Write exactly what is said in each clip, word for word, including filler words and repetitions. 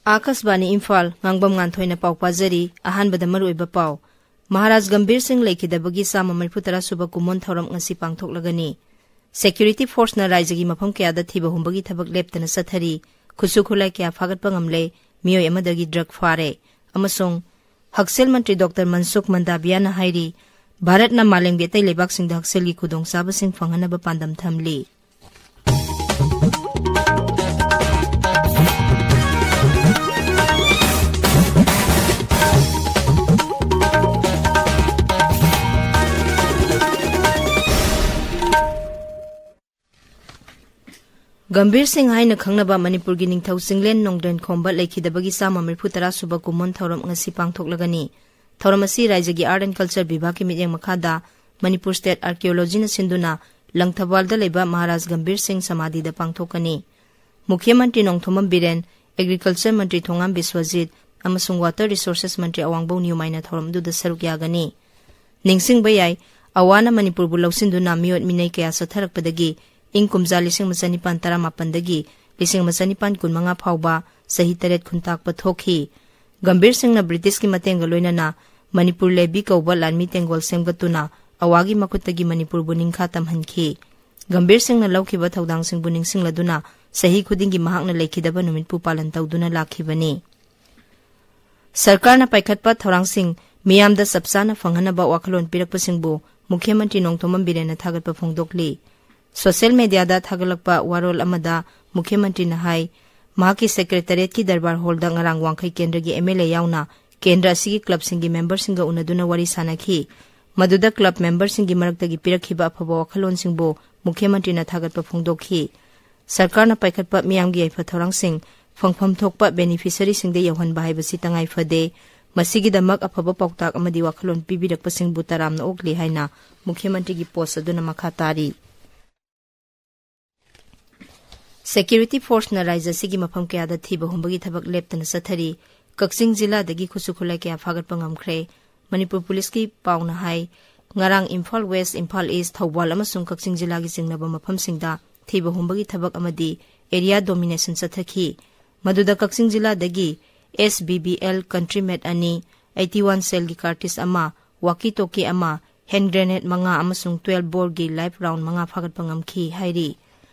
ꯑꯥꯀꯥꯁꯕꯥꯅꯤ ꯏꯝꯐꯥꯜ, ꯉꯥꯡꯕꯝ ꯉꯥꯟꯊꯣꯏꯅ ꯄꯥꯎ ꯄꯥꯖꯔꯤ꯫ ꯑꯍꯥꯟꯕꯗ ꯃꯔꯨꯑꯣꯏꯕ ꯄꯥꯎ꯫ ꯃꯍꯥꯔꯥꯖ ꯒꯝꯚꯤꯔ ꯁꯤꯡ ꯂꯩꯈꯤꯗꯕꯒꯤ ꯆꯥꯝꯃ ꯃꯔꯤꯐꯨ ꯇꯔꯥ ꯁꯨꯕ ꯀꯨꯝꯑꯣꯟ ꯊꯧꯔꯝ ꯉꯁꯤ ꯄꯥꯡꯊꯣꯛꯂꯒꯅꯤ꯫ Security forceꯅ ꯔꯥꯏꯖ꯭ꯌꯒꯤ ꯃꯐꯝ ꯀꯌꯥꯗ ꯊꯤꯕ ꯍꯨꯝꯕꯒꯤ ꯊꯕꯛ ꯂꯦꯞꯇꯅ ꯆꯠꯊꯔꯤ꯫ ꯈꯨꯠꯁꯨ ꯈꯨꯠꯂꯥꯏ ꯀꯌꯥ ꯐꯥꯒꯠꯄ ꯉꯝꯂꯦ꯫ ꯃꯤꯑꯣꯏ ꯑꯃꯗꯒꯤ drug ꯐꯥꯔꯦ꯫ ꯑꯃꯁꯨꯡ ꯍꯛꯁꯦꯜ ꯃꯟꯇ꯭ꯔꯤ ꯗꯣꯛꯇꯔ ꯃꯟꯁꯨꯈ ꯃꯟꯗꯥꯕꯤꯌꯥꯅ ꯍꯥꯏꯔꯤ, ꯚꯥꯔꯠꯅ ꯃꯥꯂꯦꯝꯒꯤ ꯑꯇꯩ ꯂꯩꯕꯥꯛꯁꯤꯡꯗ ꯍꯛꯁꯦꯜꯒꯤ ꯈꯨꯗꯣꯡꯆꯥꯕꯁꯤꯡ ꯐꯪꯍꯟꯅꯕ ꯄꯥꯟꯗꯝ ꯊꯝꯂꯤ꯫ ꯒꯝꯚꯤꯔ ꯁꯤꯡ ꯍꯥꯏꯅ ꯈꯪꯅꯕ ꯃꯅꯤꯄꯨꯔꯒꯤ ꯅꯤꯡꯊꯧ ꯆꯤꯡꯂꯦꯟ ꯅꯣꯡꯗ꯭ꯔꯦꯟ ꯈꯣꯝꯕ ꯂꯩꯈꯤꯗꯕꯒꯤ ꯆꯥꯝꯃ ꯃꯔꯤꯐꯨ ꯇꯔꯥ ꯁꯨꯕ ꯀꯨꯝꯑꯣꯟ ꯊꯧꯔꯝ ꯉꯁꯤ ꯄꯥꯡꯊꯣꯛꯂꯒꯅꯤ꯫ ꯊꯧꯔꯝ ꯑꯁꯤ ꯔꯥꯏꯖ꯭ꯌꯒꯤ Art and Culture ꯕꯤꯚꯥꯒꯀꯤ ꯃꯤꯠꯌꯦꯡ ꯃꯈꯥꯗ ꯃꯅꯤꯄꯨꯔ State Archaeologyꯅ ꯁꯤꯟꯗꯨꯅ ꯂꯪꯊꯕꯥꯜꯗ ꯂꯩꯕ ꯃꯍꯥꯔꯥꯖ ꯒꯝꯚꯤꯔ ꯁꯤꯡ ꯁꯃꯥꯙꯤꯗ ꯄꯥꯡꯊꯣꯛꯀꯅꯤ꯫ ꯃꯨꯈ꯭ꯌ ꯃꯟꯇ꯭ꯔꯤ ꯅꯣꯡꯊꯣꯝꯕꯝ ꯕꯤꯔꯦꯟ, Agriculture ꯃꯟꯇ꯭ꯔꯤ ꯊꯣꯉꯥꯝ ꯕꯤꯁ꯭ꯋꯖꯤꯠ ꯑꯃꯁꯨꯡ Water Resources ꯃꯟꯇ꯭ꯔꯤ ꯑꯋꯥꯡꯕꯧ ꯅꯤꯌꯨꯃꯥꯏꯅ ꯊꯧꯔꯝꯗꯨꯗ ꯁꯔꯨꯛ ꯌꯥꯒꯅꯤ꯫ ꯅꯤꯡꯁꯤꯡꯕ ꯌꯥꯏ, ꯑꯋꯥꯅ ꯃꯅꯤꯄꯨꯔꯕꯨ ꯂꯧꯁꯤꯟꯗꯨꯅ ꯃꯤꯑꯣꯠ ꯃꯤꯅꯩ ꯀꯌꯥ ꯆꯠꯊꯔꯛꯄꯗꯒꯤ ꯏꯪ ꯀꯨꯝꯖꯥ ꯂꯤꯁꯤꯡ ꯑꯃ ꯆꯅꯤꯄꯥꯟ ꯇꯔꯥꯃꯥꯄꯟꯗꯒꯤ ꯂꯤꯁꯤꯡ ꯑꯃ ꯆꯅꯤꯄꯥꯟ ꯀꯨꯟꯃꯉꯥ ꯐꯥꯎꯕ ꯆꯍꯤ ꯇꯔꯦꯠ ꯈꯨꯟꯇꯥꯛꯄ ꯊꯣꯛꯈꯤ꯫ ꯒꯝꯚꯤꯔ ꯁꯤꯡꯅ ꯕ꯭ꯔꯤꯇꯤꯁꯀꯤ ꯃꯇꯦꯡꯒ ꯂꯣꯏꯅꯅ ꯃꯅꯤꯄꯨꯔ ꯂꯦꯕꯤ ꯀꯧꯕ ꯂꯥꯟꯃꯤ ꯇꯦꯡꯒꯣꯜ ꯁꯦꯝꯒꯠꯇꯨꯅ ꯑꯋꯥꯒꯤ ꯃꯈꯨꯠꯇꯒꯤ ꯃꯅꯤꯄꯨꯔꯕꯨ ꯅꯤꯡꯈꯥ ꯇꯝꯍꯟꯈꯤ꯫ ꯒꯝꯚꯤꯔ ꯁꯤꯡꯅ ꯂꯧꯈꯤꯕ ꯊꯧꯗꯥꯡꯁꯤꯡꯕꯨ ꯅꯤꯡꯁꯤꯡꯂꯗꯨꯅ ꯆꯍꯤ ꯈꯨꯗꯤꯡꯒꯤ ꯃꯍꯥꯛꯅ ꯂꯩꯈꯤꯗꯕ ꯅꯨꯃꯤꯠꯄꯨ ꯄꯥꯂꯟ ꯇꯧꯗꯨꯅ ꯂꯥꯛꯈꯤꯕꯅꯤ꯫ ꯁꯔꯀꯥꯔꯅ ꯄꯥꯏꯈꯠꯄ ꯊꯧꯔꯥꯡꯁꯤꯡ ꯃꯤꯌꯥꯝꯗ ꯆꯞ ꯆꯥꯅ ꯐꯪꯍꯟꯅꯕ ꯋꯥꯈꯜꯂꯣꯟ ꯄꯤꯔꯛꯄꯁꯤꯡꯕꯨ ꯃꯨꯈ꯭ꯌ ꯃꯟꯇ꯭ꯔꯤ ꯅꯣꯡꯊꯣꯝꯕꯝ ꯕꯤꯔꯦꯟꯅ ꯊꯥꯒꯠꯄ ꯐꯣꯡꯗꯣꯛꯂꯤ꯫ Social mediaꯗ ꯊꯥꯒꯠꯂꯛꯄ ꯋꯥꯔꯣꯜ ꯑꯃꯗ ꯃꯨꯈ꯭ꯌ ꯃꯟꯇ꯭ꯔꯤꯅ ꯍꯥꯏ, ꯃꯍꯥꯛꯀꯤ Secretariatꯀꯤ ꯗꯔꯕꯥꯔ ꯍꯣꯜꯗ ꯉꯔꯥꯡ ꯋꯥꯡꯈꯩ ꯀꯦꯟꯗ꯭ꯔꯒꯤ MLA ꯌꯥꯎꯅ ꯀꯦꯟꯗ꯭ꯔ ꯑꯁꯤꯒꯤ clubꯁꯤꯡꯒꯤ memberꯁꯤꯡꯒ ꯎꯅꯗꯨꯅ ꯋꯥꯔꯤ ꯁꯥꯅꯈꯤ꯫ ꯃꯗꯨꯗ club memberꯁꯤꯡꯒꯤ ꯃꯔꯛꯇꯒꯤ ꯄꯤꯔꯛꯈꯤꯕ ꯑꯐꯕ ꯋꯥꯈꯜꯂꯣꯟꯁꯤꯡꯕꯨ ꯃꯨꯈ꯭ꯌ ꯃꯟꯇ꯭ꯔꯤꯅ ꯊꯥꯒꯠꯄ ꯐꯣꯡꯗꯣꯛꯈꯤ꯫ ꯁꯔꯀꯥꯔꯅ ꯄꯥꯏꯈꯠꯄ ꯃꯤꯌꯥꯝꯒꯤ ꯌꯥꯏꯐ ꯊꯧꯔꯥꯡꯁꯤꯡ ꯐꯪꯐꯝ ꯊꯣꯛꯄ beneficiaryꯁꯤꯡꯗ ꯌꯧꯍꯟꯕ ꯍꯥꯏꯕꯁꯤ ꯇꯉꯥꯏ ꯐꯗꯦ꯫ ꯃꯁꯤꯒꯤꯗꯃꯛ ꯑꯐꯕ ꯄꯥꯎꯇꯥꯛ ꯑꯃꯗꯤ ꯋꯥꯈꯜꯂꯣꯟ ꯄꯤꯕꯤꯔꯛꯄꯁꯤꯡꯕꯨ ꯇꯔꯥꯝꯅ ꯑꯣꯛꯂꯤ ꯍꯥꯏꯅ ꯃꯨꯈ꯭ꯌ ꯃꯟꯇ꯭ꯔꯤꯒꯤ post ꯑꯗꯨꯅ ꯃꯈꯥ ꯇꯥꯔꯤ꯫ Security forceꯅ ꯔꯥꯏꯖ꯭ꯌ ꯑꯁꯤꯒꯤ ꯃꯐꯝ ꯀꯌꯥꯗ ꯊꯤꯕ ꯍꯨꯝꯕꯒꯤ ꯊꯕꯛ ꯂꯦꯞꯇꯅ ꯆꯠꯊꯔꯤ꯫ ꯀꯛꯆꯤꯡ ꯖꯤꯂꯥꯗꯒꯤ ꯈꯨꯠꯁꯨ ꯈꯨꯠꯂꯥꯏ ꯀꯌꯥ ꯐꯥꯒꯠꯄ ꯉꯝꯈ꯭ꯔꯦ꯫ ꯃꯅꯤꯄꯨꯔ ꯄꯨꯂꯤꯁꯀꯤ ꯄꯥꯎꯅ ꯍꯥꯏ, ꯉꯔꯥꯡ ꯏꯝꯐꯥꯜ West, ꯏꯝꯐꯥꯜ East, ꯊꯧꯕꯥꯜ ꯑꯃꯁꯨꯡ ꯀꯛꯆꯤꯡ ꯖꯤꯂꯥꯒꯤ ꯆꯤꯡꯅꯕ ꯃꯐꯝꯁꯤꯡꯗ ꯊꯤꯕ ꯍꯨꯝꯕꯒꯤ ꯊꯕꯛ ꯑꯃꯗꯤ area domination ꯆꯠꯊꯈꯤ꯫ ꯃꯗꯨꯗ ꯀꯛꯆꯤꯡ ꯖꯤꯂꯥꯗꯒꯤ ꯑꯦꯁ ꯕꯤ ꯕꯤ ꯑꯦꯜ ꯀꯟꯇ꯭ꯔꯤꯃꯦꯠ ꯑꯅꯤ, ꯑꯩꯠꯇꯤ ꯋꯥꯟ ꯁꯦꯜꯒꯤ ꯀꯥꯔꯇꯤꯁ ꯑꯃ, ꯋꯥꯀꯤ ꯇꯣꯀꯤ ꯑꯃ, ꯍꯦꯟ ꯒ꯭ꯔꯦꯅꯦꯗ ꯃꯉꯥ ꯑꯃꯁꯨꯡ ꯇ꯭ꯋꯦꯜꯕ ꯕꯣꯔꯒꯤ ꯂꯥꯏꯐ ꯔꯥꯎꯟ ꯃꯉꯥ ꯐꯥꯒꯠꯄ ꯉꯝꯈꯤ ꯍꯥꯏꯔꯤ꯫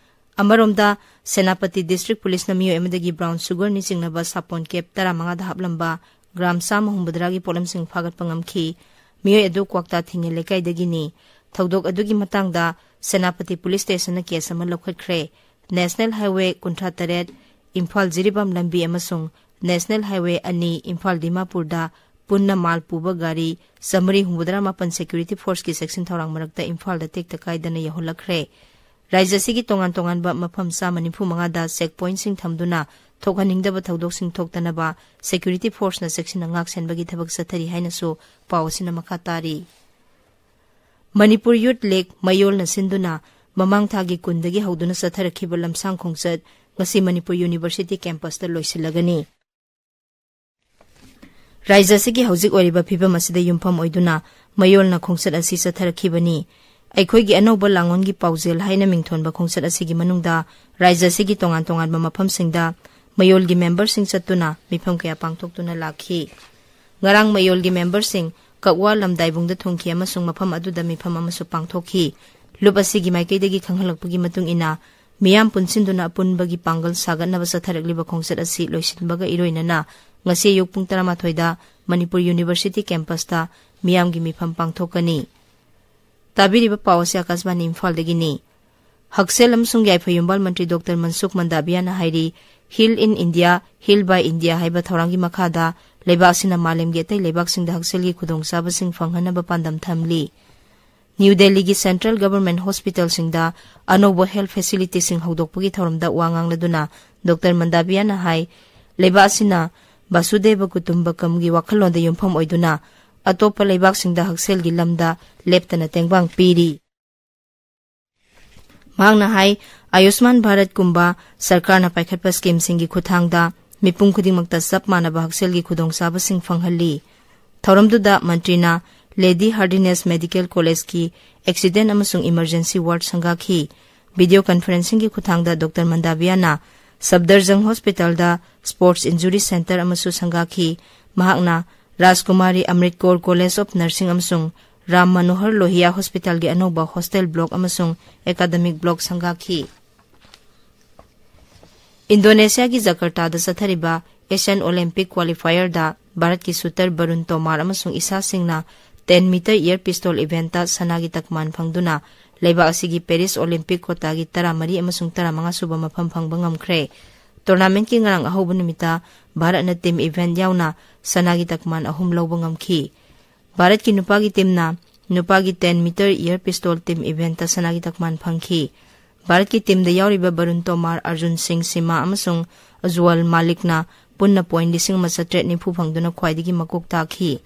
ꯑꯃꯔꯣꯝꯗ, ꯁꯦꯅꯥꯄꯇꯤ ꯗꯤꯁꯇ꯭ꯔꯤꯛ ꯄꯨꯂꯤꯁꯅ ꯃꯤꯑꯣꯏ ꯑꯃꯗꯒꯤ ꯕ꯭ꯔꯥꯎꯟ ꯁꯨꯒꯔꯅꯤ ꯆꯤꯡꯅꯕ ꯁꯥꯄꯣꯟ ꯀꯦꯞ ꯇꯔꯥꯃꯉꯥꯗ ꯍꯥꯞꯂꯝꯕ ꯒ꯭ꯔꯥꯝ ꯆꯥꯝꯃ ꯍꯨꯝꯐꯨꯇꯔꯥꯒꯤ ꯄꯣꯠꯂꯝꯁꯤꯡ ꯐꯥꯒꯠꯄ ꯉꯝꯈꯤ꯫ ꯃꯤꯑꯣꯏ ꯑꯗꯨ ꯀ꯭ꯋꯥꯛꯇꯥ ꯊꯤꯡꯉꯦ ꯂꯩꯀꯥꯏꯗꯒꯤꯅꯤ꯫ ꯊꯧꯗꯣꯛ ꯑꯗꯨꯒꯤ ꯃꯇꯥꯡꯗ ꯁꯦꯅꯥꯄꯇꯤ ꯄꯨꯂꯤꯁ ꯁ꯭ꯇꯦꯁꯟꯅ ꯀꯦꯁ ꯑꯃ ꯂꯧꯈꯠꯈ꯭ꯔꯦ꯫ ꯅꯦꯁꯅꯦꯜ ꯍꯥꯏꯋꯦ ꯀꯨꯟꯊ꯭ꯔꯥ ꯇꯔꯦꯠ, ꯏꯝꯐꯥꯜ ꯖꯤꯔꯤꯕꯥꯝ ꯂꯝꯕꯤ ꯑꯃꯁꯨꯡ ꯅꯦꯁꯅꯦꯜ ꯍꯥꯏꯋꯦ ꯑꯅꯤ, ꯏꯝꯐꯥꯜ ꯗꯤꯃꯥꯄꯨꯔꯗ ꯄꯨꯟꯅ ꯃꯥꯜ ꯄꯨꯕ ꯒꯥꯔꯤ ꯆꯥꯃꯔꯤ ꯍꯨꯝꯐꯨꯇꯔꯥ ꯃꯥꯄꯟ ꯁꯦꯀ꯭ꯌꯨꯔꯤꯇꯤ ꯐꯣꯔꯁꯀꯤ ꯆꯦꯛꯁꯤꯟ ꯊꯧꯔꯥꯡ ꯃꯔꯛꯇ ꯏꯝꯐꯥꯜꯗ ꯇꯦꯛꯇ ꯀꯥꯏꯗꯅ ꯌꯧꯍꯜꯂꯛꯈ꯭ꯔꯦ꯫ ꯔꯥꯖ꯭ꯌ ꯑꯁꯤꯒꯤ ꯇꯣꯉꯥꯟ ꯇꯣꯉꯥꯟꯕ ꯃꯐꯝ ꯆꯥꯝꯃ ꯅꯤꯐꯨ ꯃꯉꯥꯗ ꯆꯦꯛ ꯄꯣꯏꯟꯠꯁꯤꯡ ꯊꯝꯗꯨꯅ ꯊꯣꯛꯍꯟꯅꯤꯡꯗꯕ ꯊꯧꯗꯣꯛꯁꯤꯡ ꯊꯣꯛꯇꯅꯕ ꯁꯦꯀ꯭ꯌꯨꯔꯤꯇꯤ ꯐꯣꯔꯁꯅ ꯆꯦꯛꯁꯤꯟꯅ ꯉꯥꯛ ꯁꯦꯟꯕꯒꯤ ꯊꯕꯛ ꯆꯠꯊꯔꯤ ꯍꯥꯏꯅꯁꯨ ꯄꯥꯎ ꯑꯁꯤꯅ ꯃꯈꯥ ꯇꯥꯔꯤ꯫ ꯃꯅꯤꯄꯨꯔ ꯌꯨꯊ ꯂꯤꯒ ꯃꯌꯣꯜꯅ ꯁꯤꯟꯗꯨꯅ ꯃꯃꯥꯡ ꯊꯥꯒꯤ ꯀꯨꯟꯗꯒꯤ ꯍꯧꯗꯨꯅ ꯆꯠꯊꯔꯛꯈꯤꯕ ꯂꯝꯁꯥꯡ ꯈꯣꯡꯆꯠ ꯉꯁꯤ ꯃꯅꯤꯄꯨꯔ ꯌꯨꯅꯤꯚꯔꯁꯤꯇꯤ ꯀꯦꯝꯄꯁꯇ ꯂꯣꯏꯁꯤꯜꯂꯒꯅꯤ꯫ ꯔꯥꯖ꯭ꯌ ꯑꯁꯤꯒꯤ ꯍꯧꯖꯤꯛ ꯑꯣꯏꯔꯤꯕ ꯐꯤꯚꯝ ꯑꯁꯤꯗ ꯌꯨꯝꯐꯝ ꯑꯣꯏꯗꯨꯅ ꯃꯌꯣꯜꯅ ꯈꯣꯡꯆꯠ ꯑꯁꯤ ꯆꯠꯊꯔꯛꯈꯤꯕꯅꯤ꯫ ꯑꯩꯈꯣꯏꯒꯤ ꯑꯅꯧꯕ ꯂꯥꯡꯑꯣꯟꯒꯤ ꯄꯥꯎꯖꯦꯜ ꯍꯥꯏꯅ ꯃꯤꯡꯊꯣꯟꯕ ꯈꯣꯡꯆꯠ ꯑꯁꯤꯒꯤ ꯃꯅꯨꯡꯗ ꯔꯥꯖ꯭ꯌ ꯑꯁꯤꯒꯤ ꯇꯣꯉꯥꯟ ꯇꯣꯉꯥꯟꯕ ꯃꯐꯝꯁꯤꯡꯗ ꯃꯌꯣꯜꯒꯤ ꯃꯦꯝꯕꯔꯁꯤꯡ ꯆꯠꯇꯨꯅ ꯃꯤꯐꯝ ꯀꯌꯥ ꯄꯥꯡꯊꯣꯛꯇꯨꯅ ꯂꯥꯛꯈꯤ꯫ ꯉꯔꯥꯡ ꯃꯌꯣꯜꯒꯤ ꯃꯦꯝꯕꯔꯁꯤꯡ ꯀꯛꯋꯥ ꯂꯝꯗꯥꯏꯕꯨꯡꯗ ꯊꯨꯡꯈꯤ ꯑꯃꯁꯨꯡ ꯃꯐꯝ ꯑꯗꯨꯗ ꯃꯤꯐꯝ ꯑꯃꯁꯨ ꯄꯥꯡꯊꯣꯛꯈꯤ꯫ ꯂꯨꯞ ꯑꯁꯤꯒꯤ ꯃꯥꯏꯀꯩꯗꯒꯤ ꯈꯪꯍꯜꯂꯛꯄꯒꯤ ꯃꯇꯨꯡ ꯏꯟꯅ, ꯃꯤꯌꯥꯝ ꯄꯨꯟꯁꯤꯟꯗꯨꯅ ꯑꯄꯨꯟꯕꯒꯤ ꯄꯥꯡꯒꯜ ꯁꯥꯒꯠꯅꯕ ꯆꯠꯊꯔꯛꯂꯤꯕ ꯈꯣꯡꯆꯠ ꯑꯁꯤ ꯂꯣꯏꯁꯤꯟꯕꯒ ꯏꯔꯣꯏꯅꯅ ꯉꯁꯤ ꯑꯌꯨꯛ ꯄꯨꯡ ꯇꯔꯥꯃꯥꯊꯣꯏꯗ ꯃꯅꯤꯄꯨꯔ ꯌꯨꯅꯤꯚꯔꯁꯤꯇꯤ ꯀꯦꯝꯄꯁꯇ ꯃꯤꯌꯥꯝꯒꯤ ꯃꯤꯐꯝ ꯄꯥꯡꯊꯣꯛꯀꯅꯤ꯫ ꯇꯥꯕꯤꯔꯤꯕ ꯄꯥꯎ ꯑꯁꯤ ꯑꯀꯥꯁꯕꯥꯅꯤ ꯏꯝꯐꯥꯜꯗꯒꯤꯅꯤ꯫ ꯍꯛꯁꯦꯜ ꯑꯃꯁꯨꯡ ꯌꯥꯏꯐ ꯌꯨꯝꯕꯥꯜ ꯃꯟꯇ꯭ꯔꯤ ꯗꯣꯛꯇꯔ ꯃꯟꯁꯨꯈ ꯃꯟꯗꯥꯕꯤꯌꯥꯅ ꯍꯥꯏꯔꯤ, heal in India, heal by India ꯍꯥꯏꯕ ꯊꯧꯔꯥꯡꯒꯤ ꯃꯈꯥꯗ ꯂꯩꯕꯥꯛ ꯑꯁꯤꯅ ꯃꯥꯂꯦꯝꯒꯤ ꯑꯇꯩ ꯂꯩꯕꯥꯛꯁꯤꯡꯗ ꯍꯛꯁꯦꯜꯒꯤ ꯈꯨꯗꯣꯡꯆꯥꯕꯁꯤꯡ ꯐꯪꯍꯟꯅꯕ ꯄꯥꯟꯗꯝ ꯊꯝꯂꯤ꯫ ꯅ꯭ꯌꯨ ꯗꯦꯜꯂꯤꯒꯤ ꯁꯦꯟꯇ꯭ꯔꯦꯜ ꯒꯚꯔꯟꯃꯦꯟꯠ ꯍꯣꯁꯄꯤꯇꯥꯜꯁꯤꯡꯗ ꯑꯅꯧꯕ ꯍꯦꯜꯊ ꯐꯦꯁꯤꯂꯤꯇꯤꯁꯤꯡ ꯍꯧꯗꯣꯛꯄꯒꯤ ꯊꯧꯔꯝꯗ ꯋꯥ ꯉꯥꯡꯂꯗꯨꯅ ꯗꯣꯛꯇꯔ ꯃꯟꯗꯥꯕꯤꯌꯥꯅ ꯍꯥꯏ, ꯂꯩꯕꯥꯛ ꯑꯁꯤꯅ ꯕꯥꯁꯨꯗꯦꯕ ꯀꯨꯇꯨꯝꯕꯀꯝꯒꯤ ꯋꯥꯈꯜꯂꯣꯟꯗ ꯌꯨꯝꯐꯝ ꯑꯣꯏꯗꯨꯅ ꯑꯇꯣꯞꯄ ꯂꯩꯕꯥꯛꯁꯤꯡꯗ ꯍꯛꯁꯦꯜꯒꯤ ꯂꯝꯗ ꯂꯦꯞꯇꯅ ꯇꯦꯡꯕꯥꯡ ꯄꯤꯔꯤ꯫ ꯃꯍꯥꯛꯅ ꯍꯥꯏ, ꯑꯌꯨꯁꯃꯥꯟ ꯚꯥꯔꯠꯀꯨꯝꯕ ꯁꯔꯀꯥꯔꯅ ꯄꯥꯏꯈꯠꯄ ꯁ꯭ꯀꯤꯝꯁꯤꯡꯒꯤ ꯈꯨꯠꯊꯥꯡꯗ ꯃꯤꯄꯨꯝ ꯈꯨꯗꯤꯡꯃꯛꯇ ꯆꯞ ꯃꯥꯟꯅꯕ ꯍꯛꯁꯦꯜꯒꯤ ꯈꯨꯗꯣꯡꯆꯥꯕꯁꯤꯡ ꯐꯪꯍꯜꯂꯤ꯫ ꯊꯧꯔꯝꯗꯨꯗ ꯃꯟꯇ꯭ꯔꯤꯅ ꯂꯦꯗꯤ ꯍꯥꯔꯗꯤꯅꯦꯁ ꯃꯦꯗꯤꯀꯦꯜ ꯀꯣꯂꯦꯖꯀꯤ ꯑꯦꯛꯁꯤꯗꯦꯟ ꯑꯃꯁꯨꯡ ꯏꯃꯔꯖꯦꯟꯁꯤ ꯋꯥꯔꯗ ꯁꯪꯒꯥꯈꯤ꯫ ꯚꯤꯗꯤꯑꯣ ꯀꯟꯐꯔꯦꯟꯁꯤꯡꯒꯤ ꯈꯨꯠꯊꯥꯡꯗ ꯗꯣꯛꯇꯔ ꯃꯟꯗꯥꯕꯤꯌꯥꯅ ꯁꯐꯗꯔꯖꯪ ꯍꯣꯁꯄꯤꯇꯥꯜꯗ ꯁ꯭ꯄꯣꯔꯠꯁ ꯏꯟꯖꯨꯔꯤ ꯁꯦꯟꯇꯔ ꯑꯃꯁꯨ ꯁꯪꯒꯥꯈꯤ꯫ ꯃꯍꯥꯛꯅ ꯔꯥꯖꯀꯨꯃꯥꯔꯤ ꯑꯃ꯭ꯔꯤꯠ ꯀꯧꯔ ꯀꯣꯂꯦꯖ ꯑꯣꯐ ꯅꯔꯁꯤꯡ ꯑꯃꯁꯨꯡ ꯔꯥꯝ ꯃꯅꯣꯍꯔ ꯂꯣꯍꯤꯌꯥ ꯍꯣꯁꯄꯤꯇꯥꯜꯒꯤ ꯑꯅꯧꯕ ꯍꯣꯁꯇꯦꯜ ꯕ꯭ꯂꯣꯛ ꯑꯃꯁꯨꯡ ꯑꯦꯀꯥꯗꯃꯤꯛ ꯕ꯭ꯂꯣꯛ ꯁꯪꯒꯥꯈꯤ꯫ ꯏꯟꯗꯣꯅꯦꯁꯤꯌꯥꯒꯤ ꯖꯀꯔꯇꯥꯗ ꯆꯠꯊꯔꯤꯕ ꯑꯦꯁꯤꯌꯥꯟ ꯑꯣꯂꯤꯝꯄꯤꯛ ꯀ꯭ꯋꯥꯂꯤꯐꯥꯏꯌꯔꯗ ꯚꯥꯔꯠꯀꯤ ꯁꯨꯇꯔ ꯕꯔꯨꯟ ꯇꯣꯃꯥꯔ ꯑꯃꯁꯨꯡ ꯏꯁꯥ ꯁꯤꯡꯅ ꯇꯦꯟ ꯃꯤꯇꯔ ꯏꯌꯔ ꯄꯤꯁꯇꯣꯜ ꯏꯚꯦꯟꯠꯇ ꯁꯅꯥꯒꯤ ꯇꯛꯃꯥꯟ ꯐꯪꯗꯨꯅ ꯂꯩꯕꯥꯛ ꯑꯁꯤꯒꯤ ꯄꯦꯔꯤꯁ ꯑꯣꯂꯤꯝꯄꯤꯛ ꯀꯣꯇꯥꯒꯤ ꯇꯔꯥꯃꯔꯤ ꯑꯃꯁꯨꯡ ꯇꯔꯥꯃꯉꯥ ꯁꯨꯕ ꯃꯐꯝ ꯐꯪꯕ ꯉꯝꯈ꯭ꯔꯦ꯫ ꯇꯣꯔꯅꯥꯃꯦꯟꯠꯀꯤ ꯉꯔꯥꯡ ꯑꯍꯧꯕ ꯅꯨꯃꯤꯠꯇ ꯚꯥꯔꯠꯅ ꯇꯤꯝ ꯏꯚꯦꯟꯠ ꯌꯥꯎꯅ ꯁꯅꯥꯒꯤ ꯇꯛꯃꯥꯟ ꯑꯍꯨꯝ ꯂꯧꯕ ꯉꯝꯈꯤ꯫ ꯚꯥꯔꯠꯀꯤ ꯅꯨꯄꯥꯒꯤ ꯇꯤꯝꯅ ꯅꯨꯄꯥꯒꯤ ten metre air pistol team ꯏꯚꯦꯟꯠꯇ ꯁꯅꯥꯒꯤ ꯇꯛꯃꯥꯟ ꯐꯪꯈꯤ꯫ ꯚꯥꯔꯠꯀꯤ ꯇꯤꯝꯗ ꯌꯥꯎꯔꯤꯕ ꯕꯔꯨꯟ ꯇꯣꯃꯥꯔ, ꯑꯔꯖꯨꯟ ꯁꯤꯡ ꯁꯤꯃꯥ ꯑꯃꯁꯨꯡ ꯑꯖꯋꯜ ꯃꯥꯂꯤꯛꯅ ꯄꯨꯟꯅ ꯄꯣꯏꯟꯠ ꯂꯤꯁꯤꯡ ꯑꯃ ꯆꯥꯇ꯭ꯔꯦꯠ ꯅꯤꯐꯨ ꯐꯪꯗꯨꯅ ꯈ꯭ꯋꯥꯏꯗꯒꯤ ꯃꯀꯣꯛ ꯇꯥꯈꯤ꯫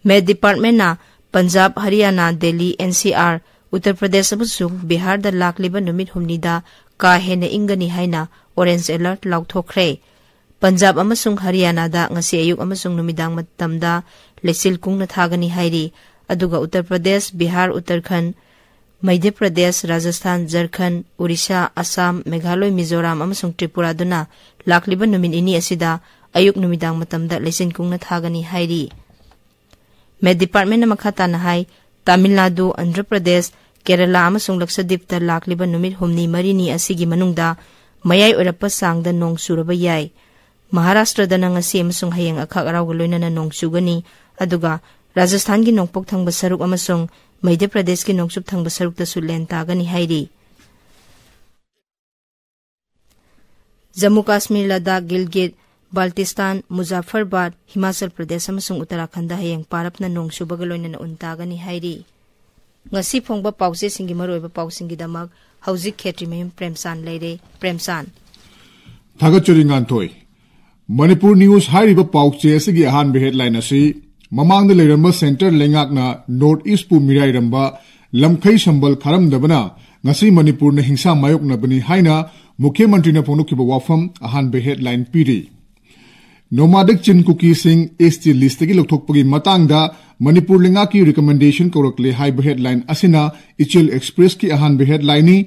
ꯃꯦꯠ ꯗꯤꯄꯥꯔꯠꯃꯦꯟꯠꯅ Punjab, Haryana, Delhi, N C R, Uttar Pradesh ꯑꯃꯁꯨꯡ ꯕꯤꯍꯥꯔꯗ ꯂꯥꯛꯂꯤꯕ ꯅꯨꯃꯤꯠ ꯍꯨꯝꯅꯤꯗ ꯀꯥ ꯍꯦꯟꯅ ꯏꯪꯒꯅꯤ ꯍꯥꯏꯅ ꯑꯣꯔꯦꯟꯖ ꯑꯦꯂꯔꯠ ꯂꯥꯎꯊꯣꯛꯈ꯭ꯔꯦ꯫ ꯄꯟꯖꯥꯕ ꯑꯃꯁꯨꯡ ꯍꯔꯤꯌꯥꯅꯥꯗ ꯉꯁꯤ ꯑꯌꯨꯛ ꯑꯃꯁꯨꯡ ꯅꯨꯃꯤꯗꯥꯡ ꯃꯇꯝꯗ ꯂꯩꯆꯤꯜ ꯀꯨꯡꯅ ꯊꯥꯒꯅꯤ ꯍꯥꯏꯔꯤ꯫ ꯑꯗꯨꯒ ꯎꯠꯇꯔ ꯄ꯭ꯔꯗꯦꯁ, ꯕꯤꯍꯥꯔ, ꯎꯠꯇꯔꯈꯟꯗ, ꯃꯙ꯭ꯌ ꯄ꯭ꯔꯗꯦꯁ, ꯔꯥꯖꯁꯊꯥꯟ, ꯖꯔꯈꯟꯗ, ꯎꯔꯤꯁꯥ, ꯑꯁꯥꯝ, ꯃꯦꯘꯥꯂꯣꯏ, ꯃꯤꯖꯣꯔꯥꯝ ꯑꯃꯁꯨꯡ ꯇ꯭ꯔꯤꯄꯨꯔꯥꯗꯨꯅ ꯂꯥꯛꯂꯤꯕ ꯅꯨꯃꯤꯠ ꯅꯤꯅꯤ ꯑꯁꯤꯗ ꯑꯌꯨꯛ ꯅꯨꯃꯤꯗꯥꯡ ꯃꯇꯝꯗ ꯂꯩꯆꯤꯟ ꯀꯨꯡꯅ ꯊꯥꯒꯅꯤ ꯍꯥꯏꯔꯤ꯫ ꯃꯦꯠ ꯗꯤꯄꯥꯔꯠꯃꯦꯟꯠꯅ ꯃꯈꯥ ꯇꯥꯅ ꯍꯥꯏ, ꯇꯥꯃꯤꯜ ꯅꯥꯗꯨ, ꯑꯟꯙ꯭ꯔ ꯄ꯭ꯔꯗꯦꯁ, ꯀꯦꯔꯂꯥ ꯑꯃꯁꯨꯡ ꯂꯛꯁꯗꯤꯞꯇ ꯂꯥꯛꯂꯤꯕ ꯅꯨꯃꯤꯠ ꯍꯨꯝꯅꯤ ꯃꯔꯤꯅꯤ ꯑꯁꯤꯒꯤ ꯃꯅꯨꯡꯗ ꯃꯌꯥꯏ ꯑꯣꯏꯔꯞꯄ ꯆꯥꯡꯗ ꯅꯣꯡ ꯆꯨꯔꯕ ꯌꯥꯏ꯫ ꯃꯍꯥꯔꯥꯁꯇ꯭ꯔꯗꯅ ꯉꯁꯤ ꯑꯃꯁꯨꯡ ꯍꯌꯦꯡ ꯑꯈꯥꯛ ꯑꯔꯥꯎꯒ ꯂꯣꯏꯅꯅ ꯅꯣꯡ ꯆꯨꯒꯅꯤ, ꯑꯗꯨꯒ ꯔꯥꯖꯁꯊꯥꯟꯒꯤ ꯅꯣꯡꯄꯣꯛ ꯊꯪꯕ ꯁꯔꯨꯛ ꯑꯃꯁꯨꯡ ꯃꯙ꯭ꯌ ꯄ꯭ꯔꯗꯦꯁꯀꯤ ꯅꯣꯡꯆꯨꯞ ꯊꯪꯕ ꯁꯔꯨꯛꯇꯁꯨ ꯂꯦꯟ ꯇꯥꯒꯅꯤ ꯍꯥꯏꯔꯤ꯫ ꯖꯝꯃꯨ ꯀꯥꯁꯃꯤꯔ, ꯂꯗꯥꯈ, ꯒꯤꯜꯒꯤꯠ, ꯕꯥꯜꯇꯤꯁꯇꯥꯟ, ꯃꯨꯖꯥꯐꯔꯕꯥꯗ, ꯍꯤꯃꯥꯆꯜ ꯄ꯭ꯔꯗꯦꯁ ꯑꯃꯁꯨꯡ ꯎꯠꯇꯔꯥꯈꯟꯗ ꯍꯌꯦꯡ ꯄꯥꯔꯞꯅ ꯅꯣꯡ ꯆꯨꯕꯒ ꯂꯣꯏꯅꯅ ꯎꯟ ꯇꯥꯒꯅꯤ ꯍꯥꯏꯔꯤ꯫ ꯉꯁꯤ ꯐꯣꯡꯕ ꯄꯥꯎꯆꯦꯁꯤꯡꯒꯤ ꯃꯔꯨꯑꯣꯏꯕ ꯄꯥꯎꯁꯤꯡꯒꯤꯗꯃꯛ ꯍꯧꯖꯤꯛ ꯈꯦꯇ꯭ꯔꯤꯃꯌꯨꯝ ꯄ꯭ꯔꯦꯝꯆꯥꯟ ꯂꯩꯔꯦ꯫ ꯄ꯭ꯔꯦꯝꯆꯥꯟ꯫ ꯊꯥꯒꯠꯆꯔꯤ, ꯉꯥꯟꯊꯣꯏ꯫ ꯃꯅꯤꯄꯨꯔ ꯅ꯭ꯌꯨꯁ ꯍꯥꯏꯔꯤꯕ ꯄꯥꯎꯆꯦ ꯑꯁꯤꯒꯤ ꯑꯍꯥꯟꯕ ꯍꯦꯗꯂꯥꯏꯟ ꯑꯁꯤ ꯃꯃꯥꯡꯗ ꯂꯩꯔꯝꯕ ꯁꯦꯟꯇꯔ ꯂꯩꯉꯥꯛꯅ ꯅꯣꯔꯠ ꯏꯁꯄꯨ ꯃꯤꯔꯥꯏꯔꯝꯕ ꯂꯝꯈꯩ ꯁꯝꯕꯜ ꯈꯥꯔꯝꯗꯕꯅ ꯉꯁꯤ ꯃꯅꯤꯄꯨꯔꯅ ꯍꯤꯡꯁꯥ ꯃꯥꯌꯣꯛꯅꯕꯅꯤ ꯍꯥꯏꯅ ꯃꯨꯈ꯭ꯌ ꯃꯟꯇ꯭ꯔꯤꯅ ꯐꯣꯡꯗꯣꯛꯈꯤꯕ ꯋꯥꯐꯝ ꯑꯍꯥꯟꯕ ꯍꯦꯗꯂꯥꯏꯟ ꯄꯤꯔꯤ꯫ ꯅꯣꯃꯥꯗꯤꯛ ꯆꯤꯟ ꯀꯨꯀꯤꯁꯤꯡ ꯑꯦꯁ ꯇꯤ ꯂꯤꯁꯇꯒꯤ ꯂꯧꯊꯣꯛꯄꯒꯤ ꯃꯇꯥꯡꯗ ꯃꯅꯤꯄꯨꯔ ꯂꯩꯉꯥꯛꯀꯤ ꯔꯤꯀꯃꯦꯟꯗꯦꯁꯟ ꯀꯧꯔꯛꯂꯦ ꯍꯥꯏꯕ ꯍꯦꯗꯂꯥꯏꯟ ꯑꯁꯤꯅ ꯏꯆꯦꯜ ꯑꯦꯛꯁꯄ꯭ꯔꯦꯁꯀꯤ ꯑꯍꯥꯟꯕ ꯍꯦꯗꯂꯥꯏꯟꯅꯤ꯫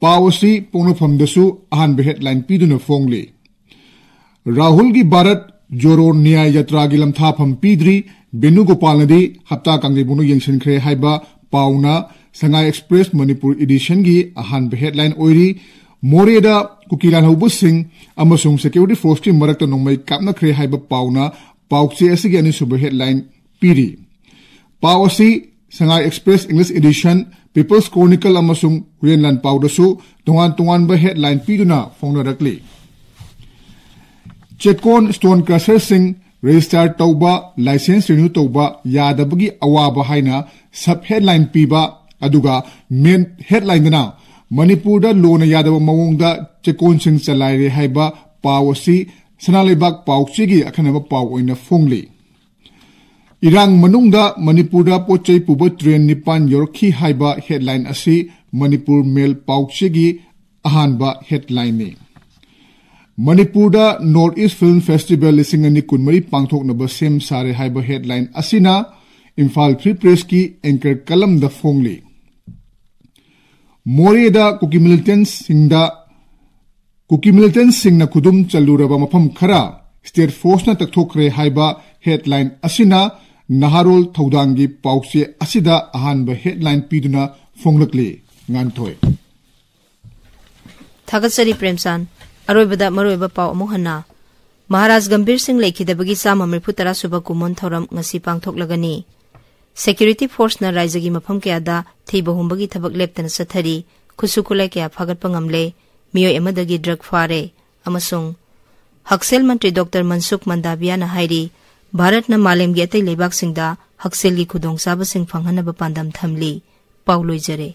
ꯄꯥꯎ ꯑꯁꯤ ꯄꯣꯛꯅꯐꯝꯗꯁꯨ ꯑꯍꯥꯟꯕ headline ꯄꯤꯗꯨꯅ ꯐꯣꯡꯂꯤ꯫ ꯔꯥꯍꯨꯜꯒꯤ ꯚꯥꯔꯠ ꯖꯣꯔꯣ ꯅ꯭ꯌꯥꯌ ꯌꯥꯇ꯭ꯔꯥꯒꯤ ꯂꯝꯊꯥꯐꯝ ꯄꯤꯗ꯭ꯔꯤ꯫ ꯕꯦꯅꯨꯒꯣꯄꯥꯜꯅꯗꯤ ꯍꯞꯇꯥ ꯀꯥꯡꯖꯩꯕꯨꯡꯗ ꯌꯦꯡꯁꯤꯟꯈ꯭ꯔꯦ ꯍꯥꯏꯕ ꯄꯥꯎꯅ ꯁꯉꯥꯏ ꯑꯦꯛꯁꯄ꯭ꯔꯦꯁ ꯃꯅꯤꯄꯨꯔ ꯏꯗꯤꯁꯟꯒꯤ ꯑꯍꯥꯟꯕ headline ꯑꯣꯏꯔꯤ꯫ ꯃꯣꯔꯦꯗ ꯀꯨꯀꯤ ꯂꯥꯜꯍꯧꯕꯁꯤꯡ ꯑꯃꯁꯨꯡ security forceꯀꯤ ꯃꯔꯛꯇ ꯅꯣꯡꯃꯩ ꯀꯥꯞꯅꯈ꯭ꯔꯦ ꯍꯥꯏꯕ ꯄꯥꯎꯅ ꯄꯥꯎꯆꯦ ꯑꯁꯤꯒꯤ ꯑꯅꯤꯁꯨꯕ headline ꯄꯤꯔꯤ꯫ ꯄꯥꯎ ꯑꯁꯤ ꯁꯉꯥꯏ express English edition, People's Chronicle ꯑꯃꯁꯨꯡ ꯍꯨꯏꯌꯦꯟꯂꯥꯟ ꯄꯥꯎꯗꯁꯨ ꯇꯣꯉꯥꯟ ꯇꯣꯉꯥꯟꯕ headline ꯄꯤꯗꯨꯅ ꯐꯣꯡꯅꯔꯛꯂꯤ꯫ ꯆꯦꯛꯀꯣꯟ stone crusherꯁꯤꯡ register ꯇꯧꯕ, license renew ꯇꯧꯕ ꯌꯥꯗꯕꯒꯤ ꯑꯋꯥꯕ ꯍꯥꯏꯅ sub headline ꯄꯤꯕ, ꯑꯗꯨꯒ main headlineꯗꯅ ꯃꯅꯤꯄꯨꯔꯗ ꯂꯣꯅ ꯌꯥꯗꯕ ꯃꯑꯣꯡꯗ ꯆꯦꯛꯀꯣꯟꯁꯤꯡ ꯆꯂꯥꯏꯔꯦ ꯍꯥꯏꯕ ꯄꯥꯎ ꯑꯁꯤ ꯁꯅꯥ ꯂꯩꯕꯥꯛ ꯄꯥꯎꯆꯦꯒꯤ ꯑꯈꯟꯅꯕ ꯄꯥꯎ ꯑꯣꯏꯅ ꯐꯣꯡꯂꯤ꯫ ꯏꯔꯥꯡ ꯃꯅꯨꯡꯗ ꯃꯅꯤꯄꯨꯔꯗ ꯄꯣꯠ ꯆꯩ ꯄꯨꯕ train ꯅꯤꯄꯥꯟ ꯌꯧꯔꯛꯈꯤ ꯍꯥꯏꯕ headline ꯑꯁꯤ ꯃꯅꯤꯄꯨꯔ ꯃꯦꯜ ꯄꯥꯎꯆꯦꯒꯤ ꯑꯍꯥꯟꯕ headlineꯅꯤ꯫ ꯃꯅꯤꯄꯨꯔꯗ North East Film Festival ꯂꯤꯁꯤꯡ ꯑꯅꯤ ꯀꯨꯟꯃꯔꯤ ꯄꯥꯡꯊꯣꯛꯅꯕ ꯁꯦꯝ ꯁꯥꯔꯦ ꯍꯥꯏꯕ headline ꯑꯁꯤꯅ ꯏꯝꯐꯥꯜ Free Pressꯀꯤ anchor columnꯗ ꯐꯣꯡꯂꯤ꯫ ꯃꯣꯔꯦꯗ ꯀꯨꯀꯤ militantꯁꯤꯡꯗ, ꯀꯨꯀꯤ militantꯁꯤꯡꯅ ꯈꯨꯗꯨꯝ ꯆꯜꯂꯨꯔꯕ ꯃꯐꯝ ꯈꯔ state forceꯅ ꯇꯛꯊꯣꯛꯈ꯭ꯔꯦ ꯍꯥꯏꯕ headline ꯑꯁꯤꯅ ꯅꯍꯥꯔꯣꯜ ꯊꯧꯗꯥꯡꯒꯤ ꯄꯥꯎꯆꯦ ꯑꯁꯤꯗ ꯑꯍꯥꯟꯕ headline ꯄꯤꯗꯨꯅ ꯐꯣꯡꯂꯛꯂꯤ꯫ ꯉꯥꯟꯊꯣꯏ꯫ ꯊꯥꯒꯠꯆꯔꯤ ꯄ꯭ꯔꯦꯝꯆꯥꯟ꯫ ꯑꯔꯣꯏꯕꯗ ꯃꯔꯨꯑꯣꯏꯕ ꯄꯥꯎ ꯑꯃꯨꯛ ꯍꯟꯅ꯫ ꯃꯍꯥꯔꯥꯖ ꯒꯝꯚꯤꯔ ꯁꯤꯡ ꯂꯩꯈꯤꯗꯕꯒꯤ ꯆꯥꯝꯃ ꯃꯔꯤꯐꯨ ꯇꯔꯥ ꯁꯨꯕ ꯀꯨꯝꯑꯣꯟ ꯊꯧꯔꯝ ꯉꯁꯤ ꯄꯥꯡꯊꯣꯛꯂꯒꯅꯤ꯫ Security forceꯅ ꯔꯥꯏꯖꯒꯤ ꯃꯐꯝ ꯀꯌꯥꯗ ꯊꯤꯕ ꯍꯨꯝꯕꯒꯤ ꯊꯕꯛ ꯂꯦꯞꯇꯅ ꯆꯠꯊꯔꯤ꯫ ꯈꯨꯠꯁꯨ ꯈꯨꯠꯂꯥꯏ ꯀꯌꯥ ꯐꯥꯒꯠꯄ ꯉꯝꯂꯦ꯫ ꯃꯤꯑꯣꯏ ꯑꯃꯗꯒꯤ drug ꯐꯥꯔꯦ꯫ ꯑꯃꯁꯨꯡ ꯍꯛꯁꯦꯜ ꯃꯟꯇ꯭ꯔꯤ ꯗꯣꯛꯇꯔ ꯃꯟꯁꯨꯈ ꯃꯟꯗꯥꯕꯤꯌꯥꯅ ꯍꯥꯏꯔꯤ, ꯚꯥꯔꯠꯅ ꯃꯥꯂꯦꯝꯒꯤ ꯑꯇꯩ ꯂꯩꯕꯥꯛꯁꯤꯡꯗ ꯍꯛꯁꯦꯜꯒꯤ ꯈꯨꯗꯣꯡꯆꯥꯕꯁꯤꯡ ꯐꯪꯍꯟꯅꯕ ꯄꯥꯟꯗꯝ ꯊꯝꯂꯤ꯫ ꯄꯥꯎ ꯂꯣꯏꯖꯔꯦ꯫